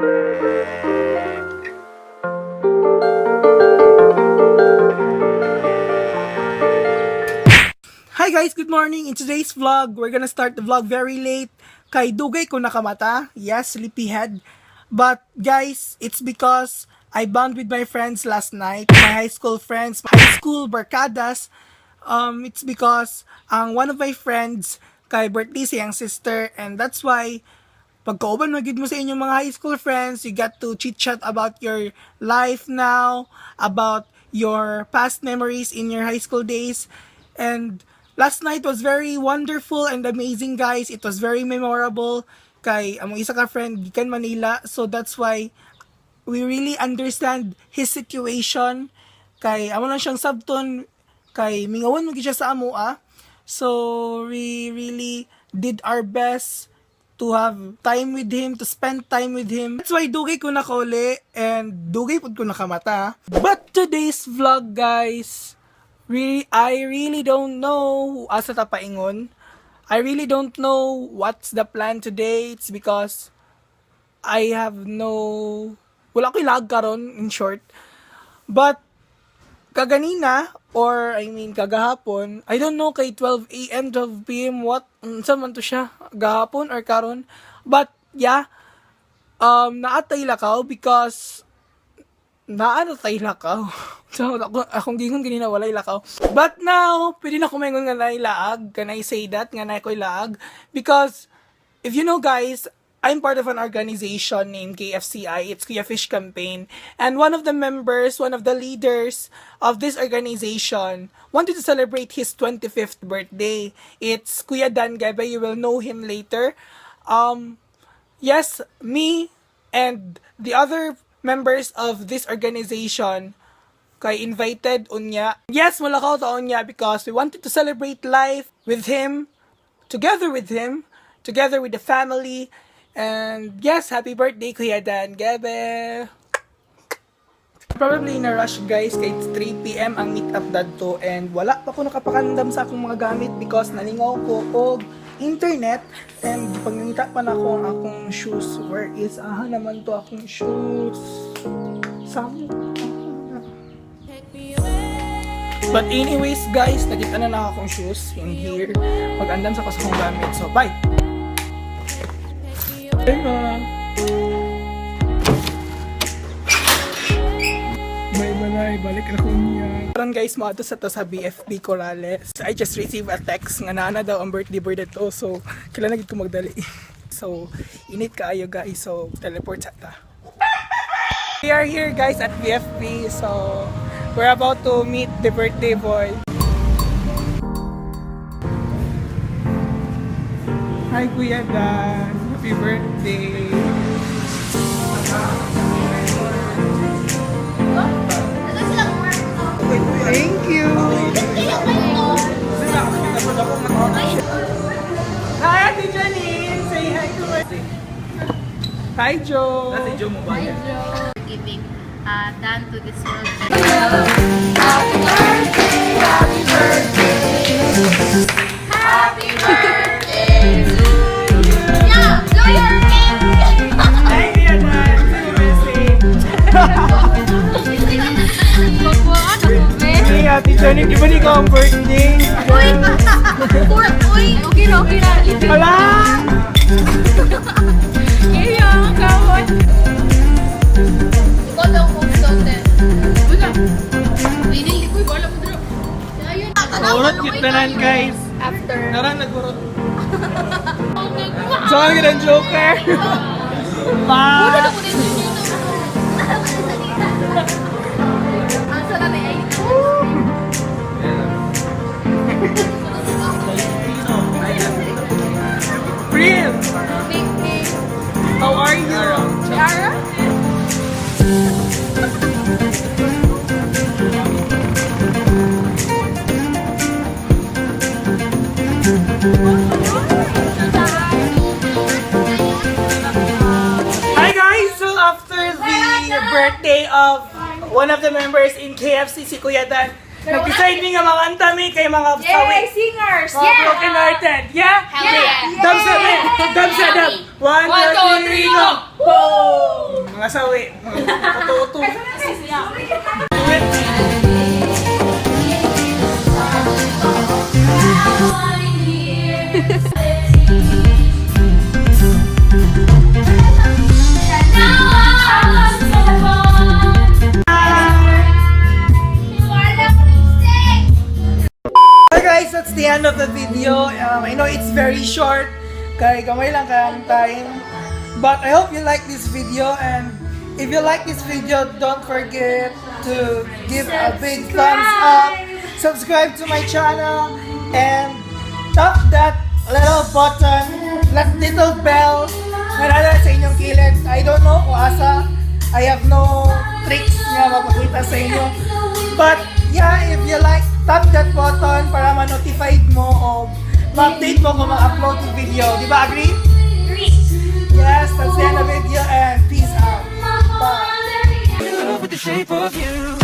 Hi guys, good morning. In today's vlog, we're gonna start the vlog very late. Kay dugay ko nakamata. Yes, sleepyhead. But guys, it's because I bond with my friends last night. My high school friends, high school barkadas. It's because ang one of my friends kay birthday siyang sister, and that's why pagkauban magid mo sa inyong mga high school friends, you got to chit-chat about your life now, about your past memories in your high school days. And last night was very wonderful and amazing, guys. It was very memorable kay among isa ka friend gikan Manila. So that's why we really understand his situation kay amo lang siyang sabton kay mingawan mo gyud siya sa amoa. So we really did our best to have time with him, to spend time with him. That's why dugay ko nakauli and dugay pud ko nakamata. But today's vlog, guys, really, I really don't know asa ta paingon. I really don't know what's the plan today. It's because I have no, wala ko'y lag karon, in short. But kaganina, or I mean kagahapon, I don't know kay 12 a.m., 12 p.m., what, unsa man to siya, gahapon or karon. But yeah, naatay lakaw because naa na tay lakaw. So, ako, akong gingon ganina walay lakaw. But now, pwede na ko maingon nga naay laag. Can I say that? Nga naay ko'y laag? Because, if you know guys, I'm part of an organization named KFCI. It's Kuya Fish Campaign. And one of the members, one of the leaders of this organization wanted to celebrate his 25th birthday. It's Kuya Dan Gebe. You will know him later. Yes, me and the other members of this organization kay invited unya. Yes, mulakaw ta unya because we wanted to celebrate life with him, together with him, together with the family. And yes, happy birthday, Kuya Dan Gebe! Probably na rush guys kay it's 3 p.m. ang meet up dadto and wala pa ko nakapakandam sa akong mga gamit because nalingaw ko og internet and pangita pa na ko ang akong shoes. Where is aha naman to akong shoes? Sam. But anyways guys, nakita na na akong shoes in here. Mag-andam sa ko sa akong gamit. So bye! Bye, ma! Bye, bye, balik na ko niya. Karon guys, mo sa to sa BFP Corrales. I just received a text nga naa na daw ang birthday boy dito. So, kailangan gid ko magdali. So, init kaayo guys. So, teleport sa ta. We are here guys at BFP. So, we're about to meet the birthday boy. Hi, Kuya Dan. Happy birthday. Thank you. Hi, Ate Janine. Say hi to my... Hi, Joe. Hi, Joe. Giving Dan to this world. Happy birthday to you. Yeah, blow your cake! Hi, Kuya Dan. Say a message. Magbuwan ako, be. Hey, Ate Janine. Di ba di ka ang birthday? Uy! Four, uy! Okay na, okay na. Wala! Kaya, kawat. Ikaw daw kung something. Wala. Hindi ko wala mo dro. Ayun. Urot cute na guys. After. Narang nagurot. So, ang ganang joker. Bye! Ako din yun. Ang sarap ay. Prim! Big cake. How are you? Yara? Hi guys! So after the birthday of one of the members in KFC, si Kuya Dan, nag-decide mi nga mga mi kay mga sawi. Singers! Mga broken hearted. Yeah? Yeah! Dub sa dub sa dub. One, two, three, go! Woo! Mga sawi. Mga uto-uto. Hi guys, that's the end of the video. I know it's very short. Kay gamay lang kay ang time. But I hope you like this video, and if you like this video, don't forget to give a big thumbs up, subscribe to my channel, and tap that little button, that little bell na nasa sa inyong kilid. I don't know kung asa. I have no tricks nga mapakita sa inyo. But yeah, if you like, tap that button para ma-notified mo o ma-update mo kung ma-upload yung video. Di ba, agree? Yes, that's the end of the video and peace out. Bye. In love with the shape of you.